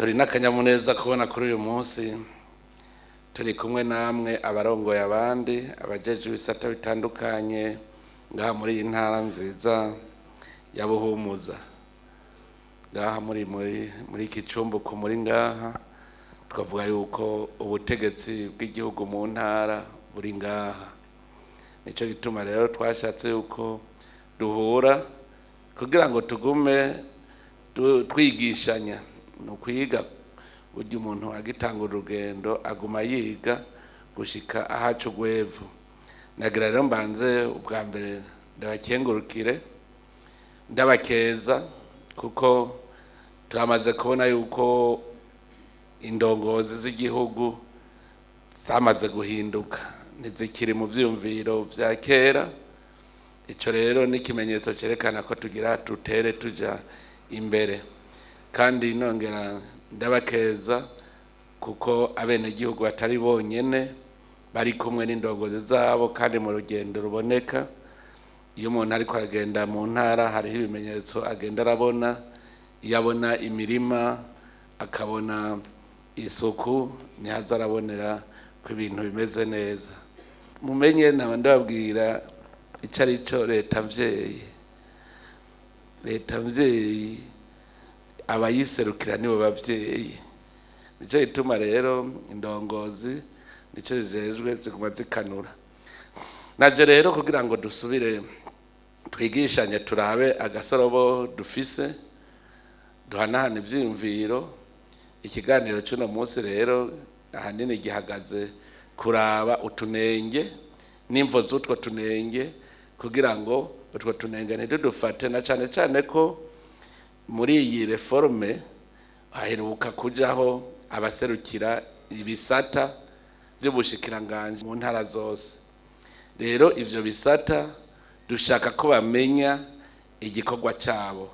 Turi n'akanyamuneza kubona kuri uyu munsi turi kumwe namwe abarongoye abandi, abajejwe ibisata bitandukanye ngaha muri iyi ntara nziza ya Buhumuza. Ngaha muri iki cumbuko muri ngaha, twavuga yuko ubutegetsi bw'igihugu mu ntara buri ngaha. Nico gituma rero twashatse yuko duhura kugira ngo tugume twigishanya. Ni ukwiga, burya umuntu agitanga urugendo aguma yiga gushika ahaca ugwevu. Nagira rero mbanze ubwa mbere ndabakengurukire, ndabakeza, kuko turamaze kubona yuko indongozi z'igihugu zamaze guhinduka, ntizikiri mu vyiyumviro vya kera. Ico rero ni ikimenyetso cerekana ko tugira tutere tuja imbere. Kandi nongera ndabakeza kuko abenegihugu batari bonyene, bari kumwe n'indongozi zabo kandi mu rugendo ruboneka. Iyo umuntu ariko aragenda mu ntara hariho ibimenyetso agenda arabona. Iyo abona imirima, akabona isuku, nihaza arabonera ko ibintu bimeze neza. Mumenye naba ndababwira ico ari cyo leta mvyeyi. Leta mvyeyi, abayiserukira nibo bavyeyi. Nico gituma rero indongozi nico zijejwe, ziguma zikanura. Naje rero kugira ngo dusubire twigishanye, turabe agasorobo dufise, duhanahana ivyiyumviro. Ikiganiro c'uno munsi rero ahanini gihagaze kuraba utunenge n'imvo z'utwo tunenge, kugira ngo utwo tunenge ntitudufate, na cane cane ko muri iyi réforme haheruka kujaho abaserukira ibisata vy'ubushikiranganji mu ntara zose. Rero ivyo bisata dushaka ko bamenya igikorwa cabo.